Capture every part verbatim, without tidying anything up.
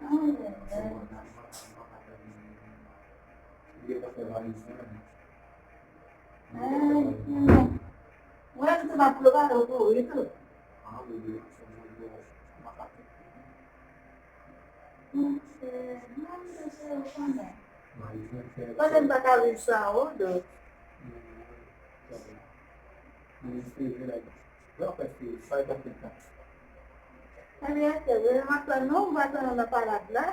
Ay, ay, ay. Ay, ay. Mwen, m te pa prepare w pou wi tou. Monchè, mwen, monchè, ou konnen. Konnen m pa ka viv san ou, dòk. Ebyen, ok, mwen, m ap tann ou, m va tann ou nan palad la.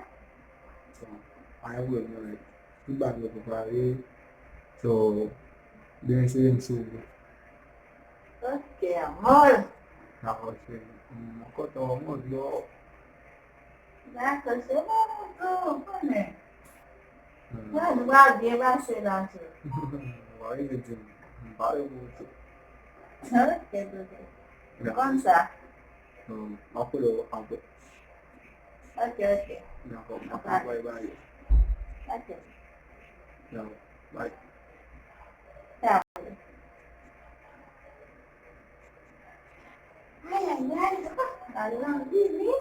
Anyen pwoblèm, anyen. Tout bagay yo prepare. So, demen se demen si w vle. Ok, amor. Dakò, cheri. M kontan wè w, m anvi wè w. Dakò, cheri, mwen tou, ou konnen. Hmm. Wè, nou pral byen pase la, cheri. Ou pa vle di m, m pare pou ou tou. Ok, bebe. Dakò. Kòmsa. Hmm, m ap rele w apre. Ok, ok. Dakò, m ap anvoye bagay yo. Ok. Dakò, bye. Ciao. Ay, ay, ay. Al nan vini.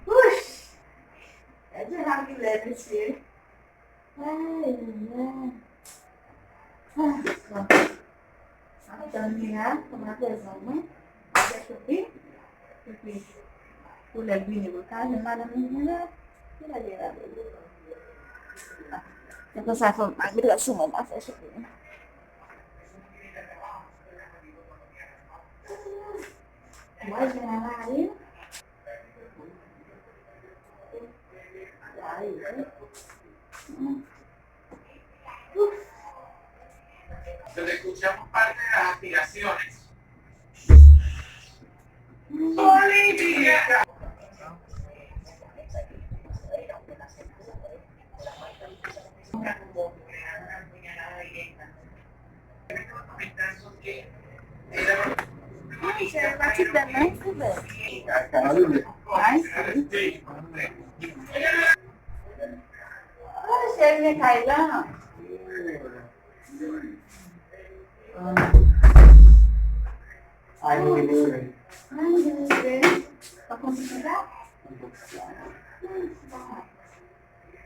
Wouch. Gade jan l ap rilè, mesye. Ay, ay, ay. Ah, bon. Ap tann li a, kòm apèzan mwen. Avèk ou pi. Epi, pou lè l vini, pou l ka jwenn madanm li vini la. Ki lè li la? Ah, se konsa fò m ak met rad sou mwen, m a fè sou li. Mwen, jwenn a mari. Donde escuchamos parte de las aspiraciones. Bolivia. Ay, cheri, pa ti bèl, non, ti bèl. Ay, cheri. Ay, cheri, men kay la. Ay, bebe. Ay, bebe. Pa konn ki sa?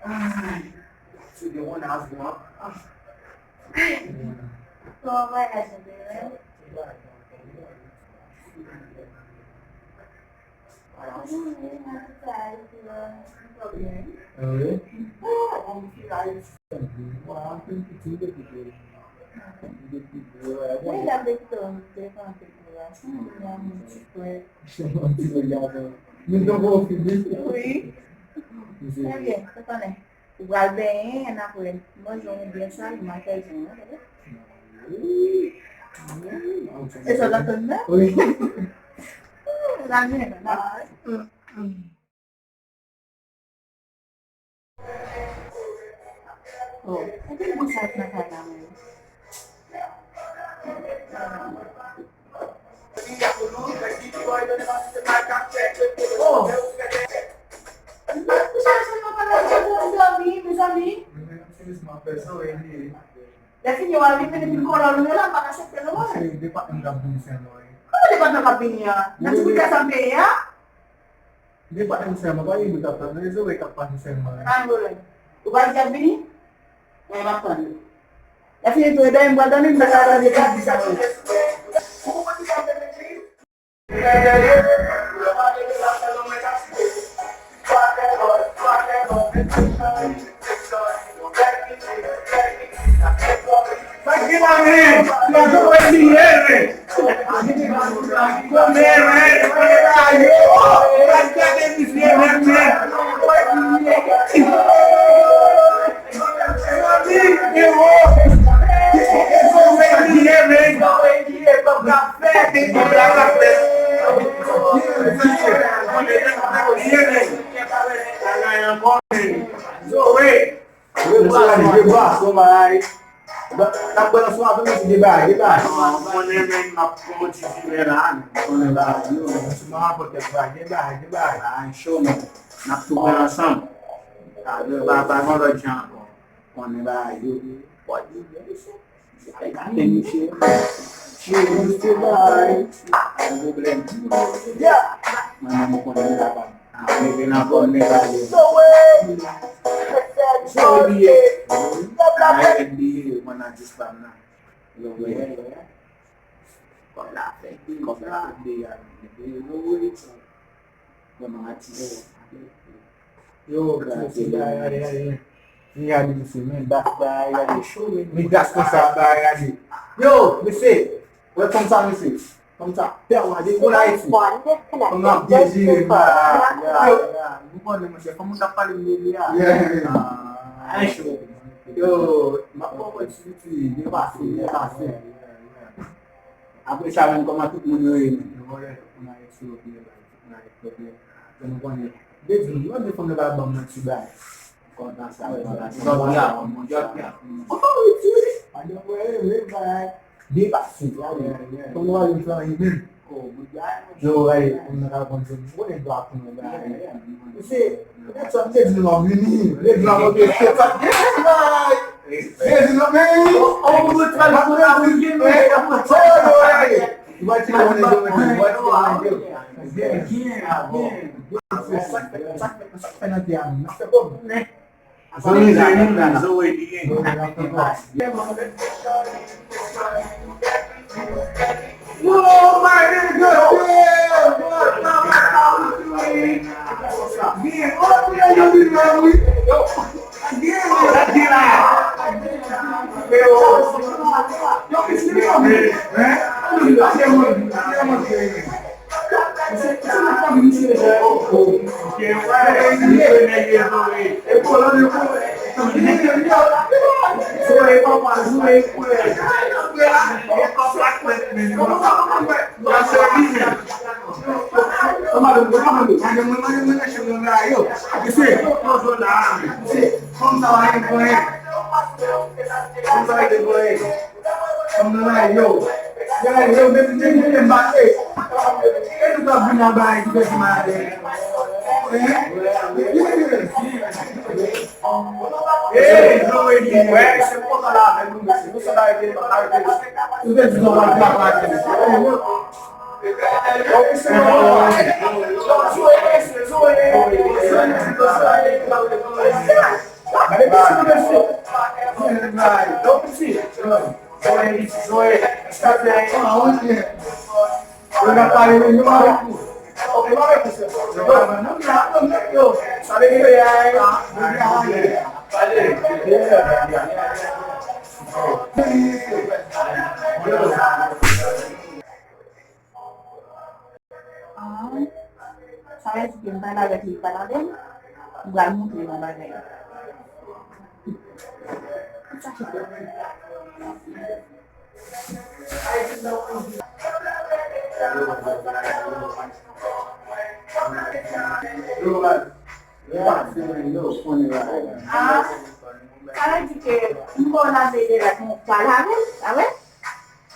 Ay, se de yon nas, non? Ay. Bon vwayaj, bebe. Wi. Bon, m fin Ayiti. Mwen, m fin piti, m te kite. M te kite, wi. Mwen, jan m te kite w, m te fè anpil kouraj. Mwen, m ti frè. M ti frè gason. Men tankou w fini. Wi. Ebyen, ou konnen. Ou pral benyen, n apre. Manje w byen sal, ou makèy jan, wi. Wi. E sa w t ap tann nan? Wi. Ou la byen, nan. Oh, anpil mesaj nan kay la, mwen. Oh! Mwen kouche ansanm nan pandan mwen dòmi, mezanmi. Lè fini, w al vin mete pil kolòn ou yo la, m pa ka aksepte non, mwen. Se depatman k ap vini sèlman, wi. Kòman depatman k ap vini an? Nan ti bout tè sa m peye a? Depatman sèlman, pa gen moun k ap tann, se zòrèy k ap pase sèlman. Pa gen pwoblèm. Ou pa di y ap vini? Mwen, m ap tann yo. Lè fini tou, ebyen, m pral dòmi, m pral tande tout di sa yo. Sa k gen la, men? Nan zòrèy li ye, men. Kòmè, men, men, la yo. Sa k gen de misye, men, men. Mezanmi, ewo. E zòrèy li ye, men. Ye, men. Bagay ankò, men. Zòrèy. Rebas, rebas, yon bagay. Bon, n ap pran sou avè m, mesye, gen bagay, gen bagay. Non, ou konnen, men, m ap pran yon ti filè la, men. Konnen bagay yo, men. Sou mwen rapòt kèk bagay, gen bagay, gen bagay. Bagay cho, men. N ap tou pran ansanm. Pa, pa, pa gen lòt jan ankò. Konnen bagay yo. Pòt yo byen, mesye. Gade misye. Misye, misye bay. Yon pwoblèm. Yeah. Mwen menm, ou konnen, m kapab. Ah, leve nan kò, men gade. Zoe. Zoe biye. Ay, N B A, mwen nan dis pa m nan. Zoe. Kòb la fè, kòb la fè. Zoe. Kòman atis? Yo, gade, gade, gade, gade. Gade, mesye, men, bas bagay, gade. Li gas konsa, bagay, gade. Yo, mesye, wè fanm sa, mesye. Fanm sa, pè w a dekoule Ayiti. Fanm nan ap dejire, bagay. Ya, ya, ya. Nou konnen, monchè, fanm moun k ap pale m de li a. Yeah. Ah, cho. Yo, m ap pran pwen sou ti, byen pase, byen pase. Apre sa, menm kòman tout moun yo ye, menm. Yo, wè, tout moun Ayiti yo byen, tout moun Ayiti yo byen. Yo, nou konnen. Vle di, nou, nou, fanm yo pa ban m nan ti bagay. Kontan sa, wè, bagay. Jòdi a, jòdi a. Anfòm, wi, ti, wi. Adan, wè, wè, bagay. Depase, wè. Fanm yo pa vin fè anyen, menm. Yo, wè, fanm nan ka konn se, mwen, dwa pou nou, bagay. Se, se sa m te di nou, vini. Vle di nou, vle di nou, men, Ah, sa vle di ke m pale avèk li, li pale avè m, m pral montre l yon bagay. Sa ki fè? Ah, sa vle di ke m ba w lave, lave, a wè?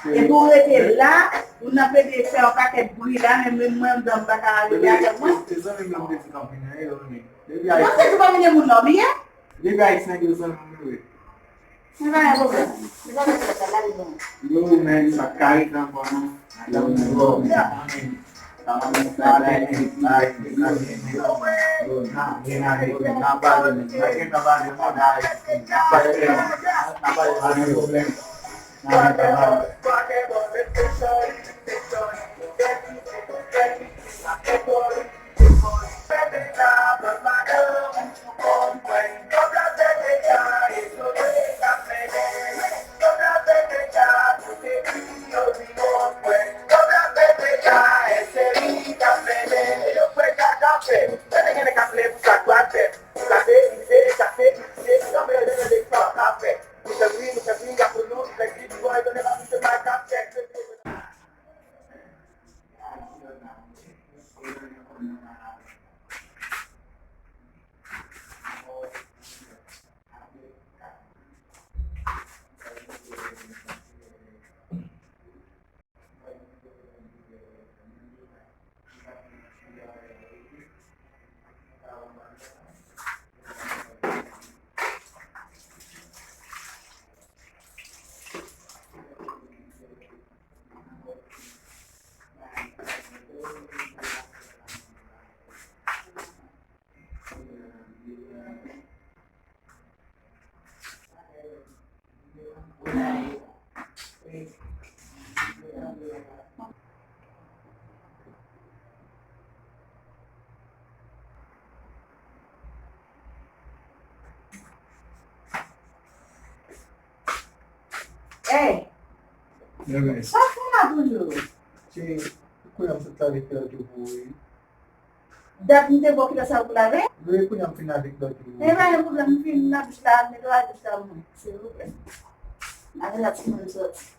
Epi w rete la, ou nan plede fè yon pakèt bri la, men menm mwen, m dan m pa ka rete avèk mwen. Se zanmi m nan m te di kanpe nan yo, men. Depi Ayisyen. Mwen se di pa vin moun nan, byen? Depi Ayisyen, yo zanmi m yo ye. Se pa yon pwoblèm. Se pa yon pwoblèm, sa lale bon. Yo, men, sa ka rive ankò, non. Yo, men, yo, men. Hey, sa fè la toujou? Se kounye a m sot lave kilòt yo pou ou, wi. Dat m te ba w kilòt sa pou lave? Wi, kounye a m fin lave kilòt yo. E pa gen pwoblèm, m fin nan douch la, netwaye douch la pou mwen, silvouplè. Lave la timoun soti.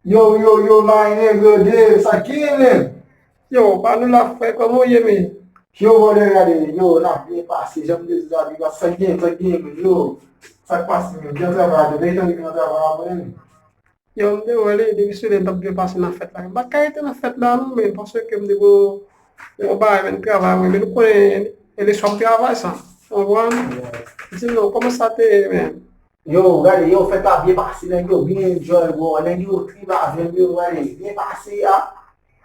Yo, yo, yo, my nigga, Dave, sa k genyen, menm? Yo, pa nou la, frè, kòman w ye, men? Yo, brother, gade, yo, n ap byen pase, jan m te di w la, big up, sa k genyen, sa k genyen, menm, yo, sa k pase, menm? Jan travay la, men, jan travay la, menm. Yo, m te wè li, depi sou li, m t ap byen pase nan fèt la. M pa t ka rete nan fèt la, non, men, paske m te gon, gon bagay, men, travay, men, men, nou konnen, e le swa m travay sa. Ou konprann? Yeah. Di m non, kòman sa te ye, men? Yo, gade, yo, fèt la byen pase, nèg yo byen enjoy, bro. Nèg yo trip avè m, yo, gade, byen pase a.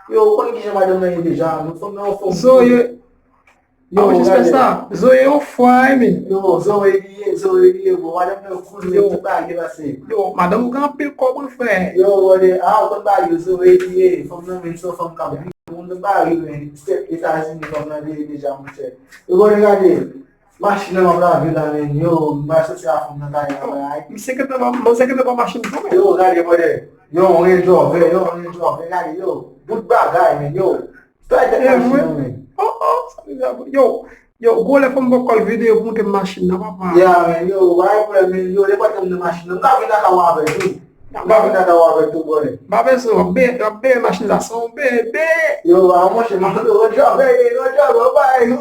Yo, ou konn kijan madanm nan ye deja, nou fanm nan anfòm. Zo ye. Yo, gade. Zo ye yon fwa, wi, men. Yo, zo ye li ye, zo ye li ye, bro. Madanm nan cool, men, tout bagay byen pase. Yo, madanm ou gen anpil kòb, wi, frè. Yo, gade, a, ou konn bagay yo, zo ye li ye. Fanm nan, men, se yon fanm k ap viv, ou konn bagay yo, men. Step Etazini, fanm nan ye deja, monchè. Yo, gade, gade. Machin nan m ap lave la, men, yo, m pral soti a fanm nan kay la, bay. Misye gentan ba, misye gentan ba machin tou, men. Yo, gade, brother. Yo, Range Rover, yo, Range Rover, gade, yo. Bout bagay, men, yo. Sa e tèt machin nan, men. Oh, oh, sa deja bon. Yo, yo, gwo lè fò m ba w kòl videyo pou montre m machin nan, papa. Ya, men, yo, pa gen pwoblèm, men, yo, nenpòt lè m nan machin nan, m ka vin ak ou avè tou. M ka vin ak ou avè tou, brother. Pa bezwen, w ap beye, w ap beye machin sa, se yon bebe. Yo, a, monchè, m ap Range Rover, Range Rover, bay, yo,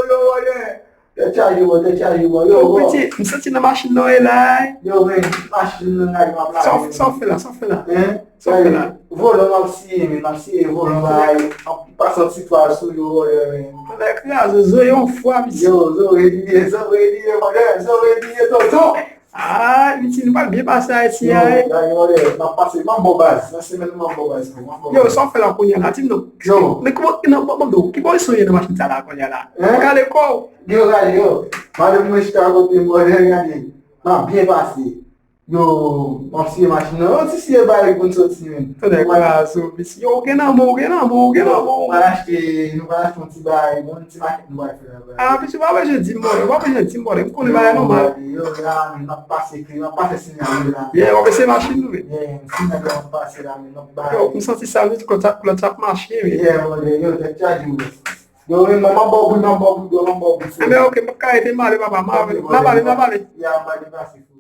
yo, brother. Tèt chaje, bro, tèt chaje, bro. Yo, yo, bro. Piti, m santi nan machin nan w ye la, wi. Yo, men, machin nan la, yo ap lave. Sa w, sa w fè la, sa w fè la? Hein? Sa w fè la? Volan, m ap siye, men, m ap siye volan, bay. M ap pase yon ti twal sou yo, yo, men. Tonnè kraze, zo ye yon fwa, misye. Yo, zo ye li ye, zo ye li ye, brother, zo ye li ye, tonton. Ah, piti, nou pral byen pase Ayiti a, wi. Yo, gade, brother, m ap pase, m ap ba w baz. Nan semèn, m ap ba w baz, m ap ba w baz. Yo, sa w fè la kounye a la, di m non. Yo. Men kòman, non, bon, bon, bon, ki pozisyon w ye nan machin sa la kounye a la? Hein? Kale kò w. Yo, gade, yo. Madanm mwen chita kote m, brother, gade. M ap byen pase. Yo, m ap siye machin nan. Yon ti siye bagay pou n soti, men. Tonnè kraze w, mesye. Yo, ou gen lanmou, ou gen lanmou, ou gen lanmou. Yo, nou pral achte, nou pral achte yon ti bagay, bon, yon ti makèt nou pral fè la, brother. Ah, mesye, pa bezwen di m, brother. Pa bezwen di m, brother. M konnen bagay nòmal. Yo, la, men, m ap pase kle, m ap pase sinyal la. Yeah, w ap eseye machin nou, men. Yeah, sinyal la, m ap pase la, men, m ap bay. Yo, m santi sa, klòt ap, klòt ap mache, men. Yeah, brother, yo, tèt chaje, bro. Yo, men, m ap ba w bri, m ap ba w bri, bro, m ap ba w bri, frè. Enben, ok, m p ap ka rete, m ale, papa, m ale, m ap ale, m ap ale. Ya, m ale pase, frè.